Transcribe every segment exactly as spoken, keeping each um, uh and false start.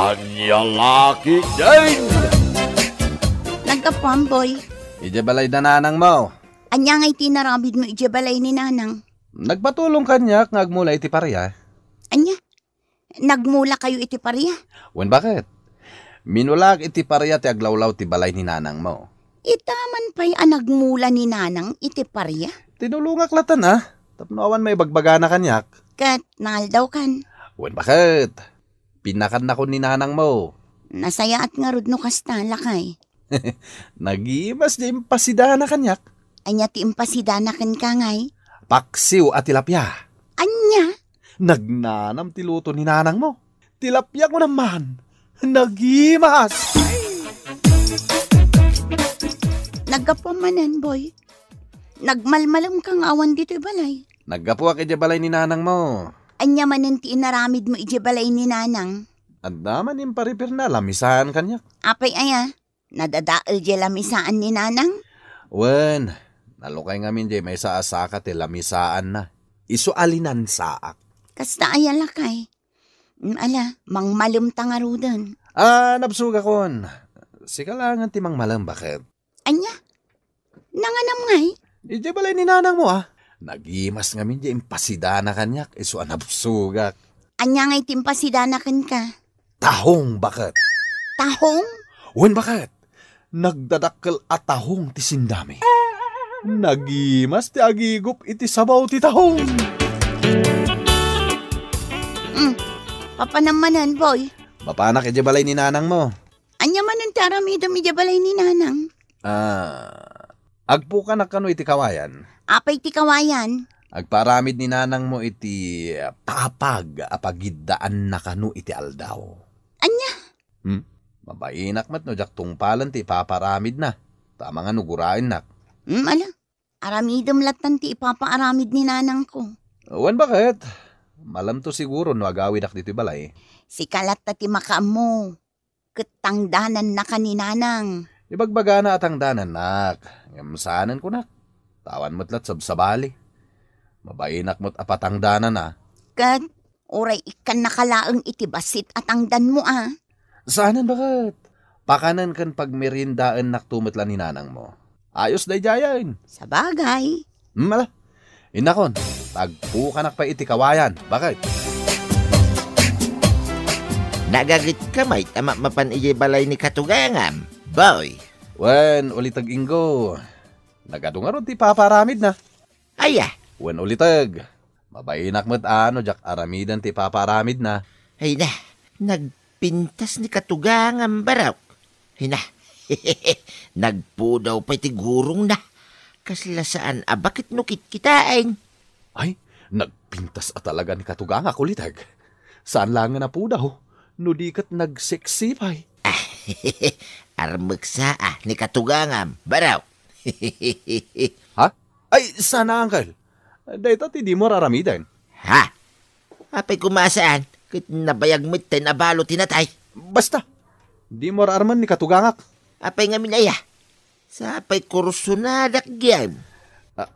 Ania la ketdin? Naggapuam, Boy. Idiay balay da nanangmo. Ania ngay ti inaramidmo idiay balay ni Nanang? Nagpatulong kaniak nga agmula iti paria. Ania? Nagmulakayo iti paria? Wen, baket? Minulaak iti paria ti aglawlaw ti balay ni nanangmo. Ita man pay a nagmula ni Nanang iti paria? Tinulongak latta a, tapno awan maibagbagana kaniak. Ket naaldawkan? Wen, baket? Pinakannakon ni nanangmo. Nasayaat ngarud no kasta, lakay. Nagimas ti impasidana kaniak. Ania ti impasidana kenka, ngay? Paksiw a tilapia. Ania? Nagnanam ti luto ni nanangmo. Tilapia kunam man. Nagimas! Naggapuam manen, Boy. Nagmalmalemka nga awan ditoy balay. Naggapuak idiay balay ni nanangmo. Ania manen ti inaramidmo idiay balay ni Nanang? Adda man imparipirna, lamisaan kaniak. Apay aya? Nadadael diay lamisaan ni Nanang? Wen, nalukay ngamin diay maysa a saka ti lamisaanna. Isu a linansaak. Kasta aya, lakay? Mm, ala, mangmalemta ngaruden. Ah, nabsugakon. Sika laengen ti mangmalem, baket? Ania? Nanganam ngay? Idiay balay ni nanangmo, a. Nagimas ngamin diay impasidana kaniak, isu a nabsugak. Ania ngay ti impasidana kenka? Tahong, baket. Tahong? Wen, baket. Nagdadakkel a tahong ti sindami. Nagimas ti agigup iti sabaw ti tahong. Mm. Papanam manen, Boy? Mapanak idiay balay ni nanangmo. Ania manen ti aramidem idiay balay ni Nanang? Ah, agpukanak kano iti kawayan. Apay ti kawayan? Agpaaramid ni nanangmo iti papag a pagiddaanna kano iti aldaw. Ania? Hmm? Mabainak met no diak tungpalen ti ipapaaramidna. Ta amangan no guraennak. Hmm, ala. Aramidem lattan ti ipapaaramid ni nanangko. Wen, baket? Malemto siguro no agawidak ditoy balay. Sika latta ti makaammo. Ket tangdanannaka ni Nanang. Ibagbagana a tangdanannak, ngem saanen kunak. Ta awan met la't sabsabali. Mabainak met a patangdanana. Ket uray ikkannaka laeng iti bassit a tangdanmo, a. Saanen, baket? Pakanen ken pagmeriendaennakto met la ni nanangmo. Ayos daydiayen. Sabagay. Hmm, ala. Innakon, agpukanak pay iti kawayan. Baket? Nagagetka met a mapmapan idiay balay ni katugangam, Boy? Wen, uliteg Ingo. Nagadu ngarud ti ipapaaramidna. Aya? Wen, uliteg. Mabainak met a no diak aramiden ti ipapaaramidna. Ay na, nagpintas ni katugangam, barok. Ay na, nagpudaw pay ti gurongna. Kasla saan a baket no kitkitaen. Ay, nagpintas a talaga ni katugangak, uliteg. Saan laengen a pudaw, no di ket nagsexy pay. Armeksa a ni katugangam, barok. Ha? Ay, sana, uncle. Dayta ti dimo ar-aramiden. Ha? Apay koma a saan, ket nabayag met ta inabalo ti natay. Basta, dimo ar-armen ni katugangak. Apay ngamin aya? Sapay kursonadak gayam. Ah,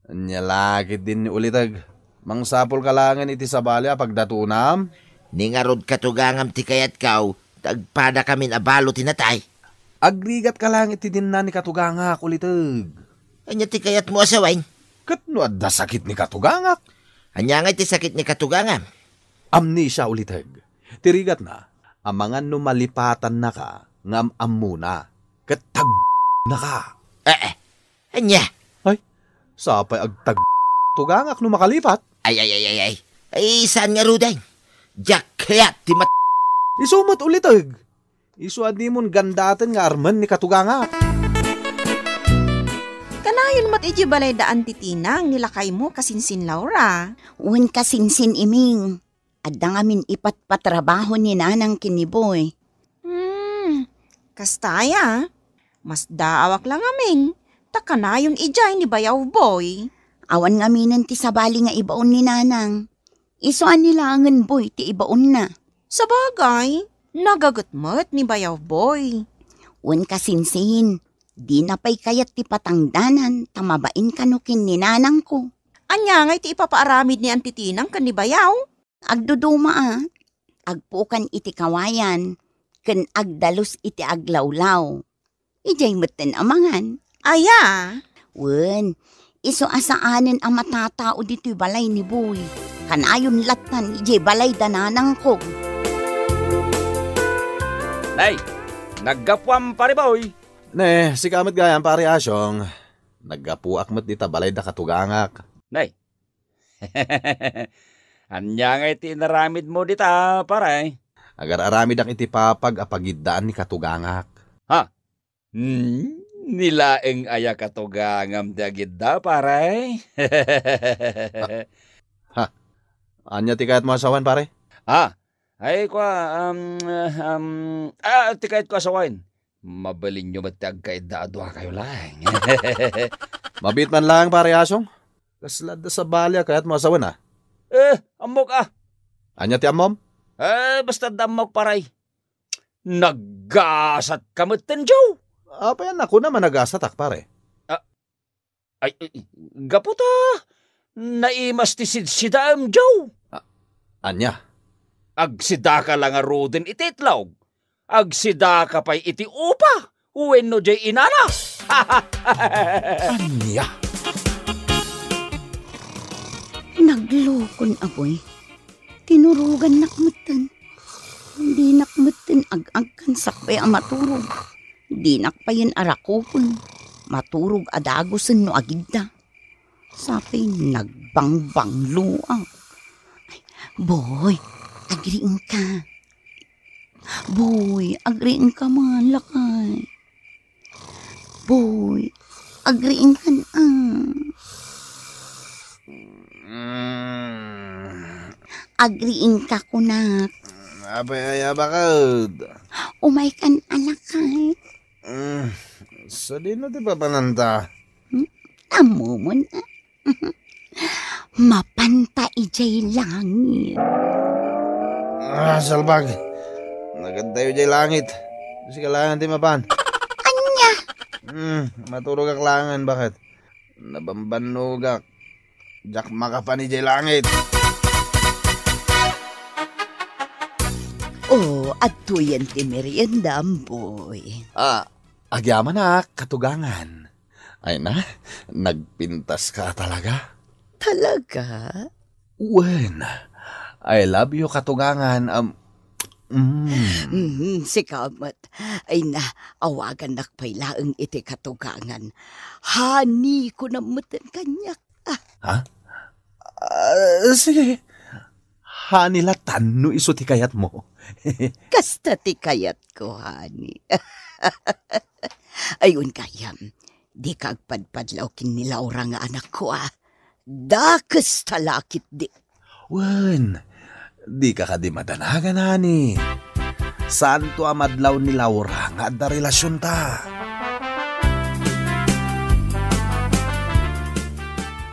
ania la ketdin ni uliteg? Mangsapulka laengen iti sabali a pagdatonam? Ni ngarud katugangam ti kayatko, ta agpadakamin abalo ti natay. Agrigatka laeng iti dinna ni katugangak, uliteg. Ania ti kayatmo a sawen? Ket no adda sakit ni katugangak? Ania ngay ti sakit ni katugangam? Amnesia, uliteg. Ti rigatna, amangan no malipatannaka nga am-ammona. Ket tag-, naka. Eh, eh. Ania? Ay, sapay agtag-, tugangak no makalipat. Ay, ay, ay, ay, ay. Ay, saan ngaruden? Diak kayat ti mat-, Isu met, uliteg. Isu a dimon gandaten nga armen ni katugangak. Kanayon met idiay balay da Auntie Tinang ni lakaymo, kasinsin Laura. Wen, kasinsin Iming. Adda ngamin ipatpatrabaho ni Nanang ken ni Boy. Hmm, kasta aya? Masdaawak la ngamin, ta kanayon idiay ni Bayaw Boy. Awan ngaminen ti sabali nga ibaon ni Nanang. Isu a ni laengen Boy ti ibaonna. Sabagay, nagaget met ni Bayaw Boy. Wen, kasinsin, dina pay kayat ti patangdanan ta mabain kano ken ni nanangko. Ania ngay ti ipapaaramid ni Auntie Tinang ken ni Bayaw? Agduduma a. agpukan iti kawayan, ken agdalus iti aglawlaw. Idiay metten a mangan. Aya? Wen, isu a saanen a matatao ditoy balay ni Boy. Kanayon lattan idiay balay da nanangko. Nay, naggapuam, Pare Boy. Ne, sika met gayam, Pare Asyong. Naggapuak met dita balay da katugangak. Nay. Ania ngay ti inaramidmo dita, pare? Agar-aramidak iti papag a pagiddaan ni katugangak. Ha? Hmm, ni laeng aya katugangam ti agidda, pare? Ha? Ania ti kayatmo a sawen, pare? Ah, ay, kua, um, um, ah, ti kayatko a sawen. Mabalinyo met ti agkaidda a duakayo laeng. Mabiit man laeng, Pare Asyong. Kasla adda sabali a kayatmo a sawen, a? Eh, ammok, a. Ania ti ammom? Eh, basta adda ammok, pare. Naggasatka metten, Joe. Apay a kuna a nagasatak, pare? Ah, ay, ay, gapu ta naimas ti sidsidaem, Joe. Ah, ania? Agsidaka la ngaruden iti itlog. Agsidaka pay iti upa wenno diay inana. Ania? Naglokon, Aboy. Tinurogannak metten. Dinak metten ag-agkan sakbay a maturog. Dinak payen arakupen. Maturog a dagusen no agidda. Sapay nagbangbangloak. Ay, Boy, agriingka. Boy, agriingka man, lakay. Boy, agriingkan, a. Mm. Agriingka, kunak. Apay aya, baket? Umaykan, a, lakay. Mm. Sadino ti papananta? Hmm? Ammomon, a. Mapanta idiay langit. Ah, salbag. Nagadayo idiay langit. Sika laeng ti mapan. Ania? Hmm, maturogak laengen, baket? Nabambannogak. Diak makapan idiay langit. Oh, adtoyen ti meriendam, boy. Ah, agyamanak, katugangan. Ay na, nagpintaska talaga. Talaga? Wen, I love you, katugangan. Um, mm. Mm, sika met. Ay na, awagannak pay laeng iti katugangan. Honey, kunam metten kaniak. Ah. Ha? Ah, sige. Honey latan no isu ti kayatmo. Kasta ti kayatko, honey. Ayon gayam, dika agpadpadlaw ken ni Laura nga anakko, a. Dakes ta la ketdi. Wen, dika kadi madanagan, honey. Saanto a madlaw ni Laura nga adda relasionta.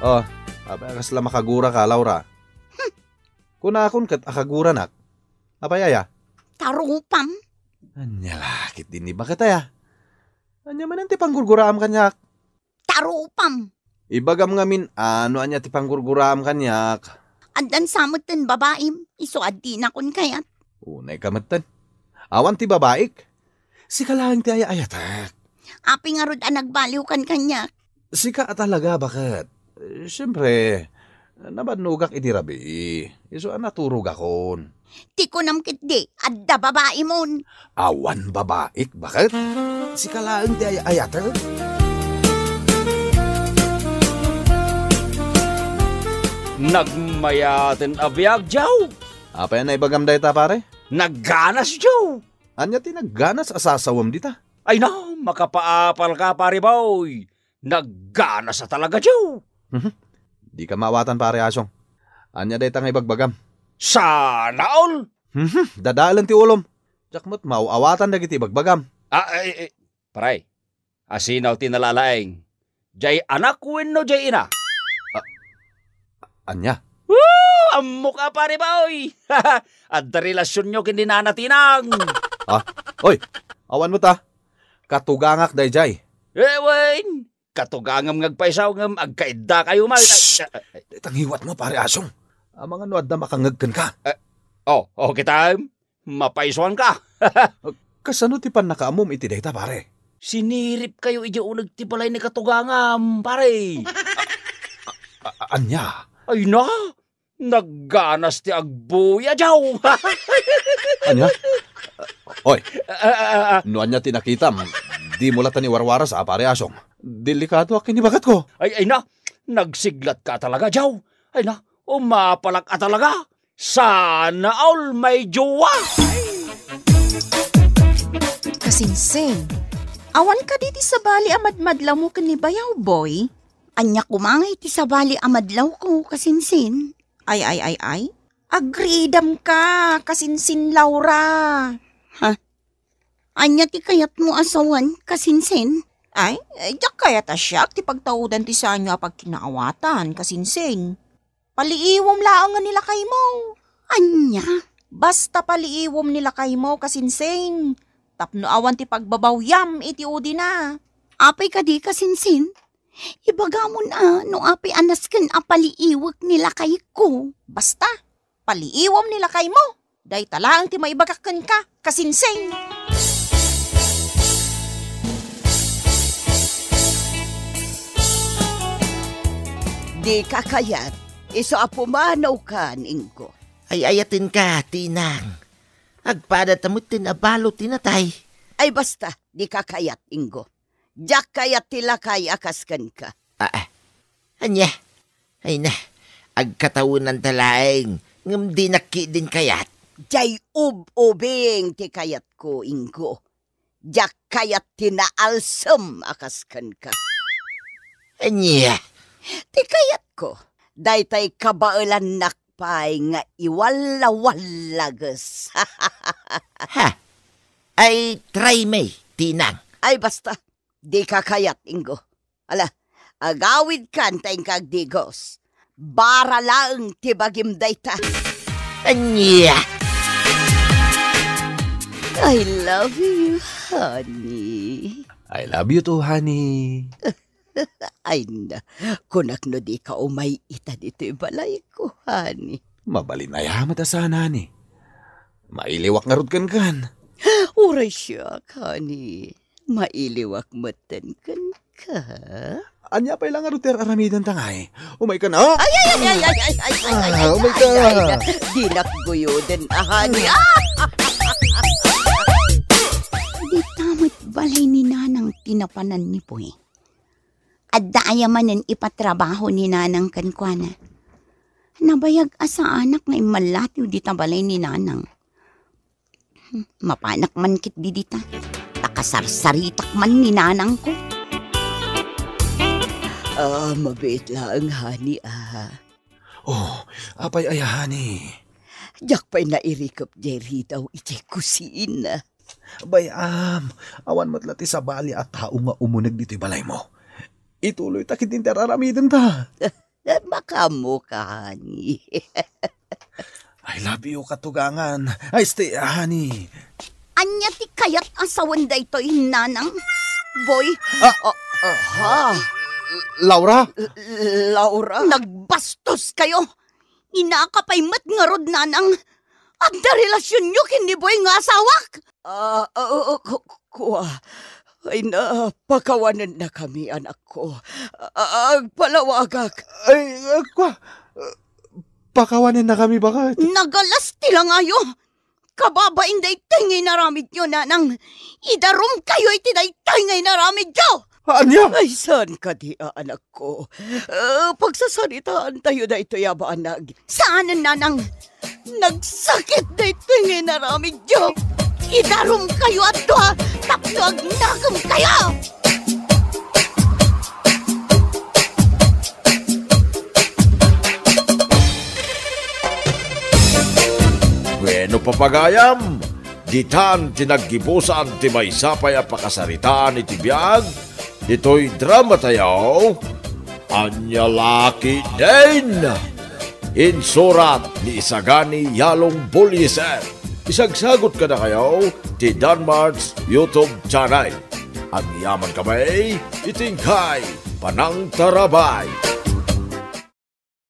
Oh, apay a kasla makaguraka, Laura? Hmm. Kunakon ket a kaguranak. Apay aya? Tarupam. Ania la ketdi ni baket aya? Ania manen ti panggurguraam kaniak? Tarupam. Ibagam ngamin a no ania ti panggurguraam kaniak. Addan sa metten babaim, isu a dinakon kayat. Unayka metten. Awan ti babaik. Sika laeng ti ay-ayatek. Apay ngarud a nagbaliwkan kaniak? Sika a talaga, baket? Siempre, nabannogak idi rabii. Isu a naturogakon. Ti kunam ketdi, adda babaimon. Awan babaik, baket? Sika laeng ti ay-ayatek? Nagmayaten a biag, Joe. Apay a naibagam dayta, pare? Nagganas, Joe. Ania ti nagganas a sasawem dita? Ay na, makapaapalka, pare boy. Nagganas a talaga, Joe. Mhm. Dika maawatan, pare Asong. Ania dayta nga ibagbagam? Sana all. Mhm. Dadaelen ti ulom. Diak met maaw-awatan dagiti ibagbagam. Ah, eh, eh, pare, asino ti nalalaeng? Jay anak wenno jay ina? Ah, ania? Woo! Ammok a, pare boy! Adda relasionyo ken ni Nana Tinang. Ah, oy, awan met a. Katugangak dayjay. Eh, wen, katugangam nga agpayso ngem agkaiddakayo met. Shh! Ay, ay, ay. Dayta ngiwatmo, pare Asong. Amangan no adda makangngeg kenka. Eh, Oh, oh, kitam? Mapaisuanka. Kasano ti pannakaammom iti dayta, pare? Siniripkayo idiay uneg ti balay ni katugangam, pare. A-, a-, ania? Ay na, nagganas ti agbuya, Jaw. Ania? Oy, Ah, ah, ah, ah. No ania ti nakitam, dimo latta ni warwaras, a, pare Asong. Delikado a kinibagatko. Ay, ay na, nagsiglatka talaga, Jaw. Ay na, umapalak a talaga. Sana all may jowa. Kasinsin, awan kadi ti sabali a madmadlawmo ken ni Bayaw, Boy? Ania koma ngay ti sabali a madlawko, kasinsin? Ay, ay, ay, ay. Agridam ka, kasinsin Laura. Ha? Ania ti kayatmo a sawen, kasinsin? Ay, eh, diak kayat a siak ti pagtaudan ti saanyo a pagkinaawatan, kasinsin. Paliiwem laeng nga ni lakaymo. Ania? Basta paliiwem ni lakaymo, kasinsin. Tapno awan ti pagbabawyam iti udina. Apay kadi, kasinsin? Ibagamon a no apay a nasken a paliiwek ni lakayko. Basta, paliiwem ni lakaymo. Dayta laeng ti maibagak kenka, kasinsin. Dika kayat, isu a pumanawkan, Ingo. Ay-ayatenka, Tinang. Agpadata metten a balo ti natay. Ay basta, dika kayat, Ingo. Diak kayat ti lakay a kas kenka. Ah, ah. Ania? Ay na, agkatawenanta laeng, ngem dinak ketdin kayat. Diay ub-ubing ti kayatko, Ingo. Diak kayat ti naalsem a kas kenka. Ania? Ti kayatko, daytay kabaelannak pay nga iwalla-wallages. Ha? Ay, try me, Tinang. Ay, basta. Dika kayat, Ingo. Ala, agawidkan ta inka agdigos. Bara laeng ti bagim dayta. Ania? I love you, honey. I love you too, honey. Ay na, kunak no dika umay ita ditoy balayko, honey. Mabalin aya met a saan, honey. Mailiwak ngarud kenkan. Uray siak, honey. Mailiwak metten kenka. Ania pay la ngarud ti ar-aramidenta ngay? Umayka na. Ay, ay, ay, ay, ay, ay, ay, ay, Ah, ay, umayka. Ay, ay, ay. Dinak guyoden, ah, honey. Ah! Dita met balay ni Nanang ti napanan ni Boy. Adda aya manen ipatrabaho ni Nanang kenkuana. Nabayag a saanak nga immallatiw dita balay ni Nanang. Hmm, mapanak man ketdi dita. Ta kasarsaritak man ni Nanangko. Ah, mabiit laeng, honey, ah. Oh, apay aya, honey? Diak pay nairikep diay ridaw idiay kusina. Bay-am, awan met la ti sabali a tao nga umuneg ditoy balaymo. Ituloyta ketdin ti ar-aramidenta. Makaammoka, honey. I love you, katugangan. Ay, stay, honey. Ania ti kayat a sawen daytoy, Nanang? Boy? Ah, ah, ha? Laura? L-, Laura? Nagbastoskayo! Inaka pay met ngarud, Nanang. Adda relasionyo ken ni Boy nga asawak? Ah, ah, ah, ku-, kua. Ay na, pakawanennakami, anakko. Ah, agpalawagak. Ay, ah, kua. Pakawanennakami, baket? Nagalas ti langayo. Kababain daytoy nga inaramidyo, Nanang. Idarumkayo iti daytoy nga inaramidyo. Ania? Ay, saan kadi a anakko? Ah, pagsasaritaantayo daytoy a banag. Saanen, Nanang. Nagsakit daytoy nga inaramidyo. Idarumkayo a dua tapno agnakemkayo. Bueno, papagayam, ditan ti naggibusan ti maysa pay a pakasaritaan iti biag ditoy dramatayo, Ania La Ketdin. Insurat ni Isagani Yalong Bullieser. Isagsagut kadakayo ti Danmart's YouTube channel. Agyamankami iti inkay panangtarabay.